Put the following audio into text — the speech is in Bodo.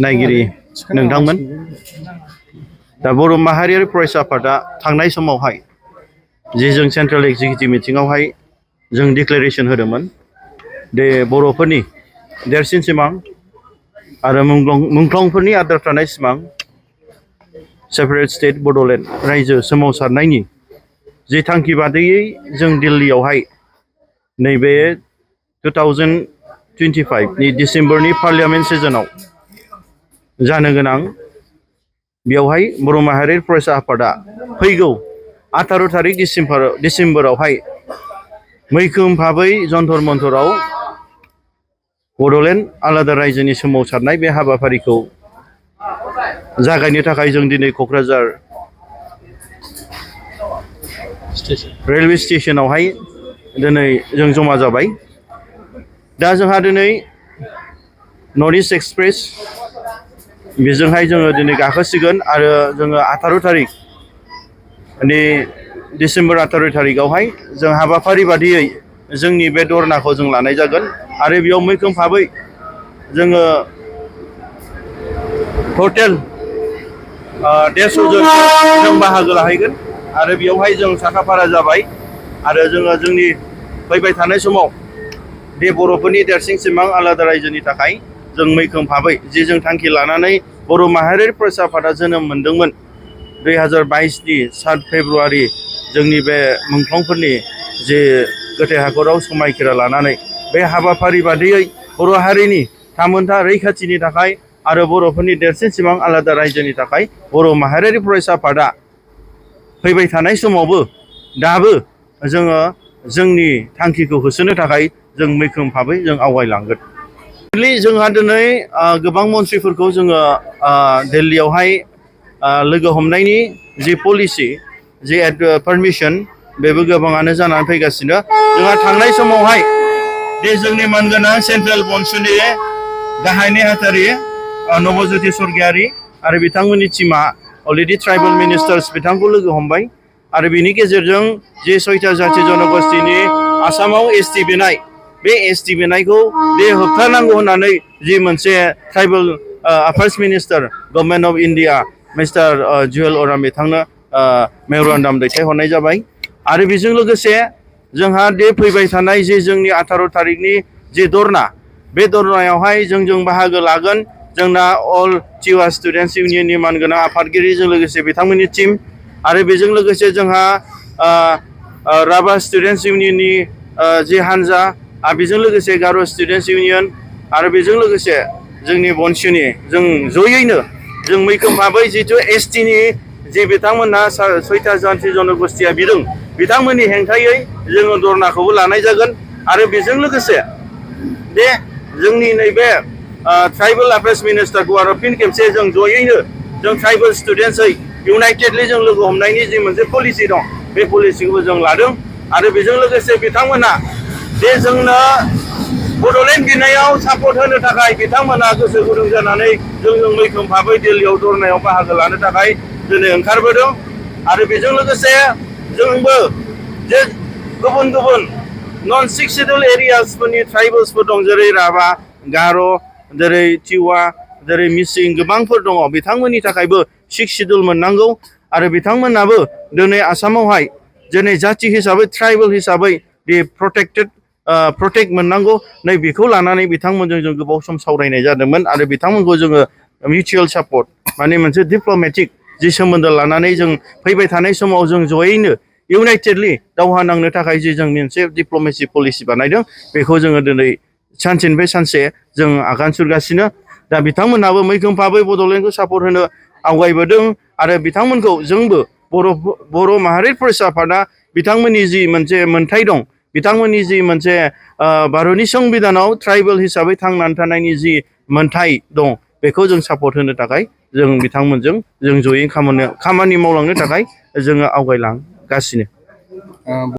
नायगिरि नोंथांमोन दा बर' माहारियारि फरायसा आफादा थांनाय समावहाय जे जों सेन्ट्रेल एक्जिकिउटिभ मिटिंआवहाय जों डिक्लेरेसन होदोंमोन दे बर'फोरनि देरसिन सिमां आरो मुंख्लंफोरनि आद्रा थानाय सिमां सेपारेट स्टेट बड'लेण्ड रायजो सोमावसारनायनि जे थांखि बादियै जों दिल्लीयावहाय नैबे 2025 नि डिसेम्बरनि पार्लियामेन्ट सेसनाव जानो गोनां बेवहाय बर' माहारियारि फरायसा आफादा फैगौ 18 थारिख डिसेम्बरावहाय मैखोम भाबै जन्तर मन्तराव बड'लेण्ड आलादा रायजोनि सोमावसारनाय बे हाबाफारिखौ जागायनो थाखाय जों दिनै क'क्राझार रेलवे स्टेशनावहाय दिनै जों जमा जाबाय। दा जोंहा दिनै नर्थ इस्ट एक्सप्रेस बेजोंहाय जोङो दिनै गाखोसिगोन आरो जोङो 18 थारिख डिसेम्बर 18 थारिखआवहाय जों हाबाफारि बादियै जोंनि बे धरनाखौ जों लानाय जागोन आरो बेयाव मैखोम भाबै जोङो टटेल 150 जन जों बाहागो लाहैगोन आरो बेयावहाय जों साखाफारा जाबाय आरो जोङो जोंनि फैबाय थानाय समाव बे बर'फोरनि देरसिन सिमां आलादा रायजोनि थाखाय जों मैखोम भाबै जे जों थांखि लानानै बर' माहारियारि फरायसा आफादा जोनोम मोनदोंमोन 2022 नि 7 फेब्रुआरि जोंनि बे मुंख्लंफोरनि जे गोथै हाखराव समायखिरा लानानै बे हाबाफारि बादियै बर' हारिनि थामोनथा रैखाथिनि थाखाय आरो बर'फोरनि देरसिन सिमां आलादा रायजोनि थाखाय बर' माहारियारि फरायसा आफादा फैबाय थानाय समावबो दाबो जोङो जोंनि थांखिखौ होसोनो थाखाय जों मैखोम भाबै जों आवगायलांगोन। जोंहा दिनै गोबां मन्थ्रिफोरखौ जोङो दिल्लीयावहाय लोगो हमनायनि जि पलिसि जि पारमिसन बेबो गोबाङानो जानानै फैगासिनो। जोंहा थांनाय समावहाय बे जोंनि मानगोनां सेन्ट्रेल बन्सुनि गाहाय नेहाथारि नबज्योति सरगयारि आरो बिथांमोननि टीमा अलरेडि ट्राइबेल मिनिस्टार्स बिथांखौ लोगो हमबाय आरो बिनि गेजेरजों जे 6था जाथि जनगोष्ठीनि आसामाव एसटि बिनाय बे एसटि बिनायखौ बे होबथानांगौ होननानै जि मोनसे tribal affairs minister government of India Mr Jual Oram बिथांनो मेम'रेन्डाम दैथायहरनाय जाबाय आरो बेजों लोगोसे जोंहा बे फैबाय थानाय जे जोंनि 18 थारिखनि जे धरना बे धरनायावहाय जों बाहागो लागोन। जोंना अल टिवा स्टुडेन्टस इउनियननि मानगोनां आफादगिरिजों लोगोसे बिथांमोननि टीम आरो बेजों लोगोसे जोंहा राभा स्टुडेन्टस इउनियननि जे हान्जा बेजों लोगोसे गार' स्टुडेन्टस इउनियन आरो बेजों लोगोसे जोंनि बन्सुनि जों जयैनो जों मैखोम भाबै जिथु एसटिनि जे बिथांमोनहा 6था जाथि जनगोष्ठीया बिदों बिथांमोननि हेंथायै जोङो धरनाखौबो लानाय जागोन आरो बेजों लोगोसे बे जोंनि नैबे ट्राइबेल अफेयार्स मिनिस्टारखौ आरो फिन खेबसे जों जयैनो जों ट्राइबेल स्टुडेन्टसै इउनाइटेडलि जों लोगो हमनायनि जि मोनसे पलिसि दं बे पलिसिखौबो जों लादों आरो बेजों लोगोसे बिथांमोना जे जोंनो बड'लेण्ड बिनायाव सापर्ट होनो थाखाय बिथांमोना गोसो गुदुं जानानै जों मैखोम भाबै दिल्लीयाव धरनायाव बाहागो लानो थाखाय दिनै ओंखारबोदों आरो बेजों लोगोसे जोंबो जे गुबुन गुबुन नन 6 शेड्युल एरियासफोरनि ट्राइबेल्सफोर दं जेरै राभा गार' जेरै टिवा जेरै मिसिं गोबांफोर दङ बिथांमोननि थाखायबो 6 शेड्युल मोननांगौ आरो बिथांमोनाबो दिनै आसामावहाय दिनै जाथि हिसाबै ट्राइबेल हिसाबै दि प्रटेक्ट मोननांगौ नै बेखौ लानानै बिथांमोनजों जों गोबाव सम सावरायनाय जादोंमोन आरो बिथांमोनखौ जोङो मिउचुवेल सापर्ट माने मोनसे डिप्ल'मेटिक जि सोमोन्दो लानानै जों फैबाय थानाय समाव जों जयैनो इउनाइटेडलि दावहा नांनो थाखाय जि जों मोनसे डिप्ल'मेसि पलिसि बानायदों बेखौ जोङो दिनै सानसेनिफ्राय सानसे जों आगान सुरगासिनो। दा बिथांमोनहाबो मैखोम भाबै बड'लेण्डखौ सापर्ट होनो आवगायबोदों आरो बिथांमोनखौ जोंबो बर' माहारि फरायसा आफादा बिथांमोननि जि मोनसे मोन्थाय दं बिथांमोननि जि मोनसे भारतनि संबिधानाव ट्राइबेल हिसाबै थांनानै थानायनि जि मोन्थाय दं बेखौ जों सापर्ट होनो थाखाय जों बिथांमोनजों जों जयै खामानि मावलांनो थाखाय जोङो आवगायलांगासिनो।